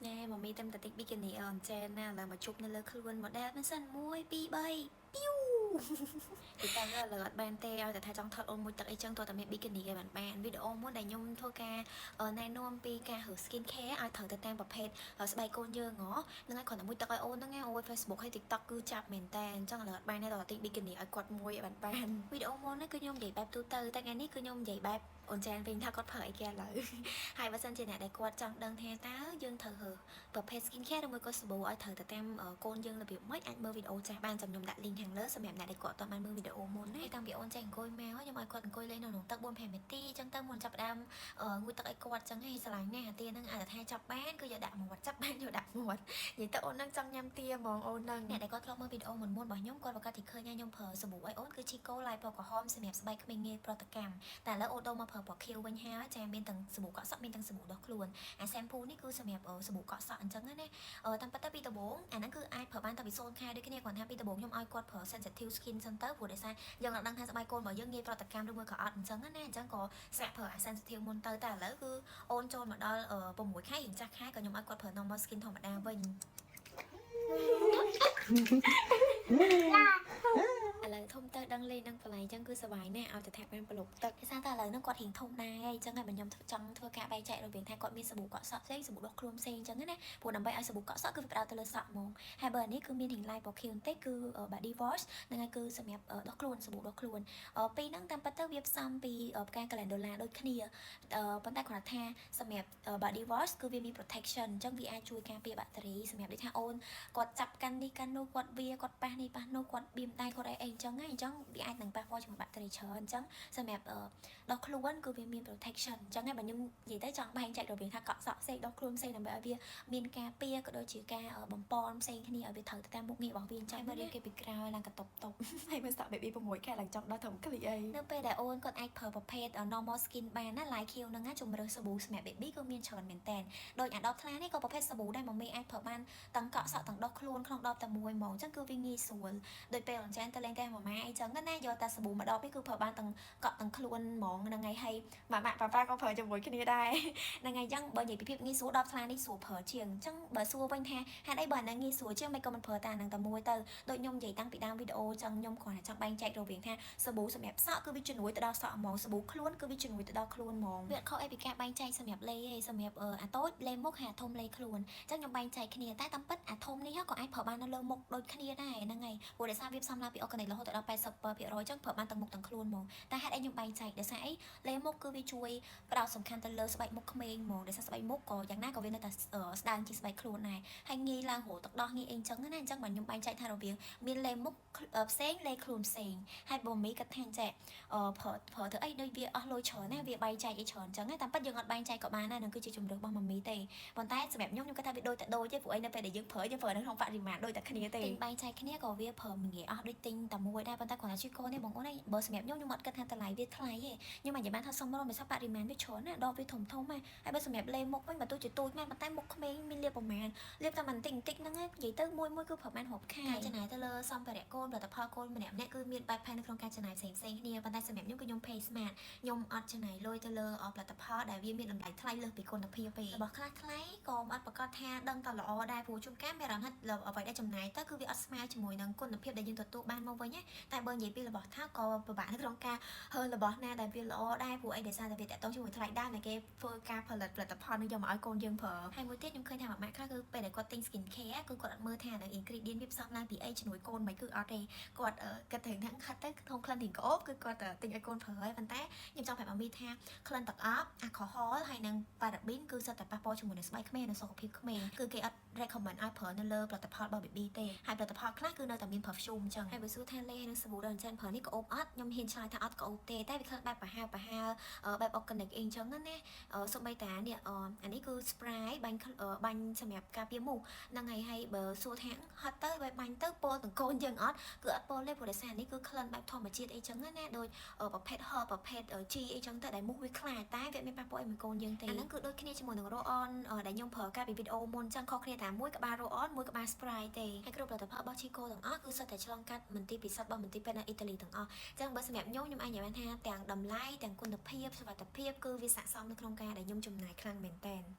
ណែមកមីត្រឹមតែតិច bikini អនចែនណាឥឡូវមកជប់នៅលើខ្លួន model មិនសិន1 2 3ពីវពីតែឥឡូវអត់បានទេឲ្យតែថាចង់ថតអូនមួយទឹកអីចឹងតើតែមាន bikini គេបានបានវីដេអូមុនដែលខ្ញុំធ្វើការណែនាំពីការរើស skin care ឲ្យត្រូវទៅតាមប្រភេទស្បែកកូនយើងហ៎ហ្នឹងហើយគ្រាន់តែមួយទឹកឲ្យអូនហ្នឹងអូយ Facebook ហើយ TikTok គឺចាប់មែនតើអញ្ចឹងឥឡូវអត់បានទេតើតិច bikini ឲ្យគាត់មួយឲ្យបានបានវីដេអូមុននេះគឺខ្ញុំនិយាយបែបទូទៅតែថ្ងៃនេះគឺខ្ញុំនិយាយបែបអូនចានវិញថាគាត់ប្រើអីគេឥឡូវ ហើយបើសិនជាអ្នកដែលគាត់ចង់ដឹងថាតើយើងត្រូវរើសប្រភេទ skin care ឬមួយក៏សាប៊ូឲ្យត្រូវទៅតាមកូនយើងរបៀបម៉េចអាចមើលវីដេអូចាស់បានចាំខ្ញុំដាក់ link ខាងលើសម្រាប់អ្នកដែលគាត់អត់បានមើលវីដេអូមុនណាតាំងពីអូនចេះអង្គុយមកខ្ញុំឲ្យគាត់អង្គុយលេងនៅក្នុងទឹក4 5នាទីអញ្ចឹងទៅមុនចាប់ផ្ដើមងូតទឹកឲ្យគាត់អញ្ចឹងឯងស្រឡាញ់ណាស់អាទាហ្នឹងអាចថាចាប់បានគឺយកដាក់មាត់ចាប់បានយកដាក់មាត់និយាយទៅអូនហ្នឹងចង់ញ៉ាំទាហ្មងអូនហ្នឹងអ្នកដែលគាត់ធ្លាប់មើលវីដេអូមុនមុនរបស់ខ្ញុំគាត់ប្រកាសទីឃើញថាខ្ញុំប្រើសាប៊ូឲ្យអូនគឺ Chicco Light ពណ៌ក្រហមសម្រាប់ស្បែកក្មេងងាយប្រតិកម្មតែឥឡូវអូនដូរមកប្រើពណ៌ខៀវវិញហើយចាមានទាំងសាប៊ូកក់សក់មានទាំងសាប៊ូដុសខ្លួនអា shampoo នេះគឺសម្រាប់សាប៊ូកក់សក់អញ្ចឹងណាតាមពិតទៅពីដំបូងអាហ្នឹងគឺអាចប្រើបានតែពី0ខែដូចគ្នាគ្រាន់ថាពីដំបូងខ្ញុំឲ្យគាត់ប្រើ sensitive skin សិនទៅព្រោះដោយសារយើងអត់ដឹងថាស្បែកកូនរបស់យើងងាយប្រតិកម្មឬមួយក៏អត់អញ្ចឹងណាអញ្ចឹងក៏សាកប្រើអា sensitive មុនទៅតែឥឡូវគឺអូនចូលមកដល់6ខែរៀងចាស់ខែក៏ខ្ញុំឲ្យគាត់ប្រើ normal skin ធម្មតាវិញ ឥឡូវធំទៅដឹងលេងដឹងបន្លែអញ្ចឹងគឺសប្បាយណាស់ឲ្យតែថាបានប្រឡប់ទឹកដោយសារតែឥឡូវហ្នឹងគាត់រៀងធំដែរអញ្ចឹងហើយបើខ្ញុំចង់ធ្វើការបែងចែករវាងថាគាត់មានសាប៊ូកក់សក់ផ្សេងសាប៊ូដុសខ្លួនផ្សេងអញ្ចឹងណាព្រោះដើម្បីឲ្យសាប៊ូកក់សក់គឺវាផ្ដោតទៅលើសក់ហ្មងហើយបើអានេះគឺមានរៀង light ពណ៌ខៀវបន្តិចគឺ body wash ហ្នឹងហើយគឺសម្រាប់ដុសខ្លួនសាប៊ូដុសខ្លួនពីរហ្នឹងតាមពិតទៅវាផ្សំពីផ្កា calendula ដូចគ្នាប៉ុន្តែគ្រាន់តែថាសម្រាប់ body wash គឺវាមាន protection អញ្ចឹងវាអាចជួយការពារបាក់តេរីសម្រាប់ដូចថាអូនគាត់ចាប់កាន់នេះកាន់នោះគាត់វាគាត់ប៉ះនេះប៉ះនោះគាត់បៀមដៃគាត់អីអីអញ្ចឹងណាអញ្ចឹងវាអាចនឹងប៉ះពាល់ជាមួយបាក់តេរីច្រើនអញ្ចឹងសម្រាប់ដុសខ្លួនគឺវាមាន protection អញ្ចឹងហើយបើខ្ញុំនិយាយទៅចង់បែងចែករវាងថាកក់សក់ផ្សេងដុសខ្លួនផ្សេងដើម្បីឲ្យវាមានការពារក៏ដូចជាការបំពន់ផ្សេងគ្នាឲ្យវាត្រូវទៅតាមមុខងាររបស់វាអញ្ចឹងមករៀនគេពីក្រោយឡើងកតុបតុប ហើយមើលសក់ baby 6ខែឡើងចង់ដល់ធំក្លីអី នៅពេលដែលអូនគាត់អាចប្រើប្រភេទ normal skin បានណា light ខៀវហ្នឹងណាជំរើសសាប៊ូសម្រាប់ baby គឺមានច្រើនមែនតើដោយអាដបថ្លានេះក៏ប្រភេទសាប៊ូដែរម៉ាមីអាចប្រើបានទាំងកក់សក់ទាំងដុសខ្លួនក្នុងដបតែមួយហ្មងអញ្ចឹងគឺវាងាយស្រួលដោយពេលអញ្ចឹងទៅលេងតែម៉ាម៉ាអីចឹងណាយកតែសាប៊ូមួយដបនេះគឺប្រើបានទាំងកក់ទាំងខ្លួនហ្មងហ្នឹងហើយហើយ ម៉ាក់ប៉ាប៉ាក៏ប្រើជាមួយគ្នាដែរ ហ្នឹងហើយអញ្ចឹងបើនិយាយពីភាពងាយស្រួលដបថ្លានេះស្រួលប្រើជាងអញ្ចឹងបើសួរវិញថាហេតុអីបើអាហ្នឹងងាយស្រួលជាងមិនក៏មិនប្រើតែអាហ្នឹងតែមួយទៅដូចខ្ញុំនិយាយតាំងពីដើមវីដេអូចឹងខ្ញុំគ្រាន់តែចង់បែងចែករវាងថាសាប៊ូសម្រាប់សក់គឺវាជំនួយទៅដល់សក់ហ្មងសាប៊ូខ្លួនគឺវាជំនួយទៅដល់ខ្លួនហ្មងវាអត់ខុសអីពីការបែងចែកសម្រាប់លេទេសម្រាប់អាតូចលេមុខហើយអាធំលេខ្លួនអញ្ចឹងខ្ញុំបែងចែកគ្នាតែតាមពិតអាធំនេះក៏អាចប្រើបាននៅលើមុខដូចគ្នាដែរហ្នឹងហើយព្រោះដោយសារវាផ្សំឡើងពី organic រហូតដល់80%អញ្ចឹងប្រើបានទាំងមុខទាំងខ្លួនហ្មងតែហេតុអីខ្ញុំបែងចែកដោយសារអីលេមុខគឺវាជួយផ្ដោតសំខាន់ទៅលើស្បែកមុខក្មេងហ្មងដោយសារស្បែកមុខក៏យ៉ាងណាក៏វានៅតែស្ដើងជាស្បែកខ្លួនដែរហើយងាយឡើងរទឹកដោះងាយអីអញ្ចឹងណាអញ្ចឹងបើខ្ញុំបែងចែកថារវាងមានលេមុខផ្សេងលេខ្លួនផ្សេងហើយបើមីគាត់ថាចេះប្រើប្រើទៅអីដូចវាអស់លុយច្រើនណាវាបែងចែកអីច្រើនអញ្ចឹងណាតាមពិតយើងអត់បែងចែកក៏បានដែរនឹងគឺជាជម្រើសរបស់ម៉ាមីទេប៉ុន្តែសម្រាប់ខ្ញុំខ្ញុំគិតថាវាដូចតែដូចទេព្រោះអីនៅពេលដែលយើងប្រើយើងប្រើនៅក្នុងបរិមាណដូចតែគ្នាទេទិញបែងចែកគ្នាក៏វាប្រើមិនងាយអស់ដូចទិញតែមួយដែរប៉ុន្តែគ្រាន់តែជួយកូននេះបងប្អូនឯងបើសម្រាប់ខ្ញុំខ្ញុំអត់គិតថាតម្លៃវាថ្លៃទេខ្ញុំអាចនិយាយបានថាសមរម្យដោយសារបរិមាណវាច្រើនណាដបវាធំធំណាហើយបើសម្រាប់លេមុខវិញបើទោះជាទូចមែនប៉ុន្តែមុខក្មេងមានលាបប្រមាណលាបតែបន្តិចបន្តិចហ្នឹងឯងនិយាយទៅមួយមួយគឺប្រហែលរាប់ខែការចំណាយទៅលើសម្ភារៈកូនផលិតផលកូនម្នាក់ម្នាក់គឺមានបែបផែននៅក្នុងការចំណាយផ្សេងផ្សេងគ្នាប៉ុន្តែសម្រាប់ខ្ញុំគឺខ្ញុំ pay smart ខ្ញុំអត់ចំណាយលុយទៅលើផលិតផលដែលវាមានតម្លៃថ្លៃលើសពីគុណភាពទេរបស់ខ្លះថ្លៃក៏អត់ប្រកាសថាដឹងតែល្អដែរព្រោះជួនកាលមានអារម្មណ៍ថាអ្វីដែលចំណាយទៅគឺវាអត់ស្មើជាមួយនឹងគុណភាពដែលយើងទទួលបានមកវិញណាតែបើនិយាយពីរបស់ថាក៏ពិបាកនៅក្នុងការហើរបស់ណាដែលវាល្អដែរព្រោះអីដោយសារតែវាតាក់ទងជាមួយថ្លៃដើមដែលគេធ្វើការផលិតផលិតផលនឹងយកមកឲ្យកូនយើងប្រើហើយមួយទៀតខ្ញុំឃើញថាម៉ាក់ខ្លះគឺពេលដែលគាត់ទិញ skin care គឺគាត់អត់មើលថានឹង ingredient វាផ្សំឡើងពីអីជំនួយកូនមិនគឺអត់ទេគាត់គិតទៅថាខិតទៅក្នុងក្លិនទីក្អូបគឺគាត់ទិញឲ្យកូនប្រើហើយប៉ុន្តែខ្ញុំចង់ប្រាប់ម៉ាមីថាក្លិនទឹកអប់ alcohol ហើយនិង paraben គឺសុទ្ធតែប៉ះពាល់ជាមួយនឹងស្បែកក្មេងនិងសុខភាពក្មេងគឺគេអត់ recommend ឲ្យប្រើនៅលើផលិតផលរបស់ baby ទេហើយផលិតផលខ្លះគឺនៅតែមាន perfume អញ្ចឹងហើយបើសួរថាលេនិងសាប៊ូដល់អញ្ចឹងប្រើនេះក្អូបអត់ខ្ញុំហ៊ានឆ្លើយថាអត់ក្អូបទេតែវាក្លិនបែបប្រហើប្រហើបែប organic អីអញ្ចឹងណាសូម្បីតានេះអានេះគឺ spray បាញ់បាញ់សម្រាប់ការពារមូសហ្នឹងហើយហើយបើសួរថាហត់ទៅបែបបាញ់ទៅពោលទាំងកូនយើងអត់គឺអត់ពោលទេព្រោះដោយសារនេះគឺក្លិនបែបធម្មជាតិអីចឹងណាដូចប្រភេទ herb ប្រភេទជីអីចឹងទៅដែលមូសវាខ្លាចតែវាមានប៉ះពាល់អីមួយកូនយើងទេអាហ្នឹងគឺដូចគ្នាជាមួយនឹង roll on ដែលខ្ញុំប្រើកាលពីវីដេអូមុនចឹងខុសគ្នាតែមួយក្បាល roll on មួយក្បាល spray ទេហើយគ្រប់ផលិតផលរបស់ Chicco ទាំងអស់គឺសុទ្ធតែឆ្លងកាត់មន្ទីរពិសោធន៍របស់មន្ទីរពេទ្យនៅអ៊ីតាលីទាំងអស់ចឹងបើសម្រាប់ខ្ញុំខ្ញុំអាចនិយាយបានថាទាំងតម្លៃទាំងគុណភាពសុវត្ថិភាពគឺវាស័ក្តិសមនៅក្នុងការដែលខ្ញុំចំណាយខ្លាំងមែនតើ។